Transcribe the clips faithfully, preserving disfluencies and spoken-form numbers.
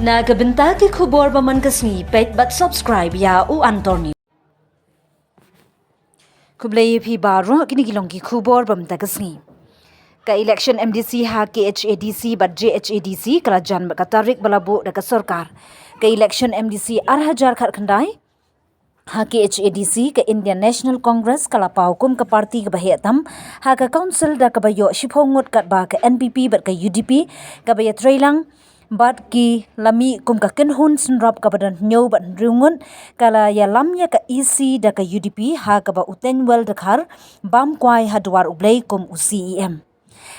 Na ka bynta ki khubor ba man ka sngi, peit bad subscribe ïa U Anthony. Khublei ïa phi baroh, kine ki long ki khubor ba man ka sngi. Ka election M D C ha K H A D C bad J H A D C ka la jan bad ka tarik ba la buh da ka sorkar. Ka election M D C ar hajar khatkhyndai ha K H A D C, ka Indian National Congress ka la paw kum ka party kaba heh tam ha ka council da kaba ïoh shiphew ngut, katba ka N P P bad ka U D P kaba ïatreilang bad ki la mih kum ka kynhun synrop kaba don hynñiew bad hynriew ngut. Ka la ïalam ïa ka E C da ka U D P ha kaba u Teiñwell Dkhar bam kwai ha Dwar U Blei kum u C E M.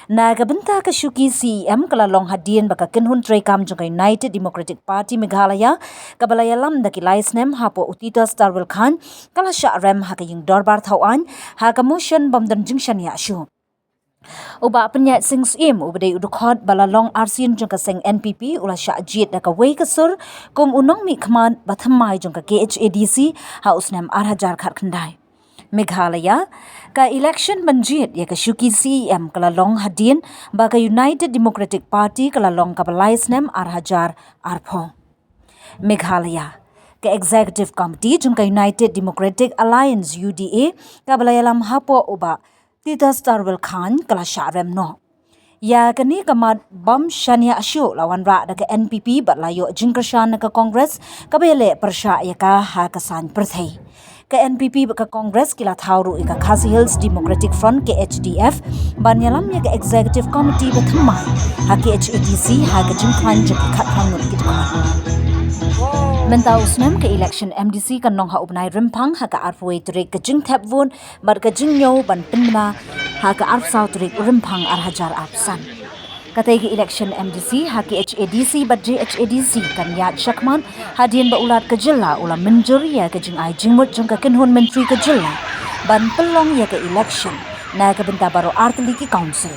Na ka bynta ka shuki C E M ka la long hadien ba ka kynhun treikam jong ka United Democratic Party Meghalaya kaba la ïalam da ki lai snem hapoh u Titus Tarwel Chyne ka la shah rem ha ka ïing dorbar thaw aiñ ha ka motion bym don jingshaniah shuh. U Bah Pynïaid Sing Syiem uba dei u dkhot ba la long arsien jong ka seng N P P u la shah jied da kawei ka sur kum u nongmihkhmat ba thymmai jong ka K H A D C ha u snem ar hajar khatkhyndai. Meghalaya, ka election ban jied ïa ka shuki C E M ka la long hadien ba ka United Democratic Party ka la long kaba lai snem ar hajar arphew. Meghalaya, ka Executive Committee jong ka United Democratic Alliance, U D A, kaba la ïalam hapoh u Bah Titus Tarwel Chyne ka la shah rem noh. Ïa kane ka mat bym shaniah shuh la wanrah da ka N P P bad la ïoh jingkyrshan na ka Congress kaba ïaleh pyrshah ïa ka ha ka saiñ pyrthei. Ka N P P bad ka Congress ki la thaw ruh ïa ka Khasi Hills Democratic Front, K H D F, ban ïalam ïa ka Executive Committee ba thymmai ha K H A D C ha ka jingkhlaiñ jong ki khatphang ngut ki dkhot. Mynta u snem ka election M D C kan long ha u bnai Rymphang ha ka arphew wei tarik, ka jingthep vote bad ka jingñiew ban pynbna ha ka arphew saw tarik u Rymphang ar hajar arphew san. Katei ka election M D C ha K H A D C bad J H A D C kan ïaid shakhmat hadien ba u Lat ka jylla u la mynjur ïa ka jingai jingmut jong ka kynhun myntri ka jylla ban pynlong ïa ka election na ka bynta baroh artylli ki council.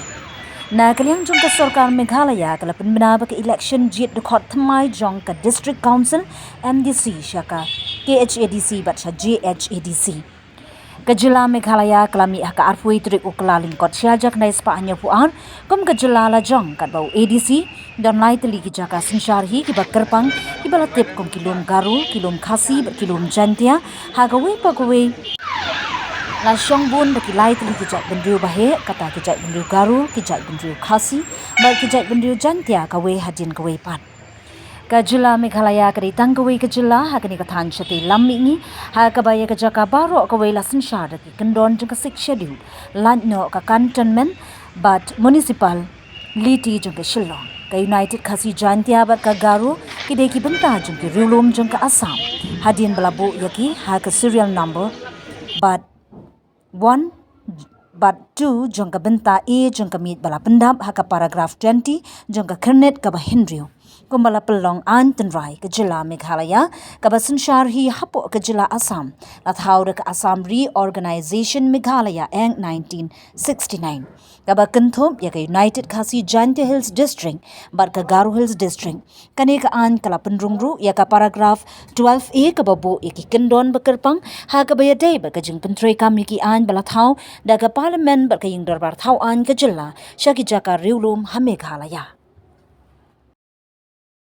Na ka liang jong ka sorkar Meghalaya ka la pynbna ba ka election jied dkhot thymmai jong ka District Council, M D C, sha ka K H A D C bad sha J H A D C. Ka jylla Meghalaya ka la mih ha ka arphew wei tarik u Kyllalyngkot shi hajar khyndai spah hynñiewphew ar kum ka jylla lajong, katba u A D C don lai tylli ki jaka synshar hi kiba kyrpang, kiba la tip kum ki lum Garo, ki lum Khasi bad ki lum Jaintia. Ha kawei pa kawei la shong bun da ki lai tylli ki jaitbynriew ba heh, kata ki jaitbynriew Garo, ki jaitbynriew Khasi bad ki jaitbynriew Jaintia, kawei hadien kawei pat. Ka jylla Meghalaya ka dei tang kawei ka jylla ha kane ka thaiñ shatei lam mihngi ha kaba ïa ka jaka baroh kawei la synshar da ki kyndon jong ka Sixth Schedule, lait noh ka Cantonment bad Municipality jong ka Shillong. Ka United Khasi Jaintia bad ka Garo ki dei ki bynta jong ki riewlum jong ka Assam hadien ba la buh ïa ki ha ka serial number bad one bad two jong ka bynta A jong ka miet ba la pyndap ha ka paragraph twenty jong ka Khyrnit kaba hynriew. Kumba la pynlong aiñ tynrai, ka jylla Meghalaya kaba synshar hi hapoh ka jylla Assam la thaw da ka Assam Reorganisation Meghalaya Act nineteen sixty-nine, kaba kynthup ïa ka United Khasi Jaintia Hills District bad ka Garo Hills District. Kane ka aiñ ka la pynrung ruh ïa ka paragraph twelve A kaba buh ïa ki kyndon ba kyrpang ha kaba ïadei bad ka jingpyntreikam ïa ki aiñ ba la thaw da ka Parliament bad ka ïing dorbar thaw aiñ ka jylla sha ki jaka riewlum ha Meghalaya.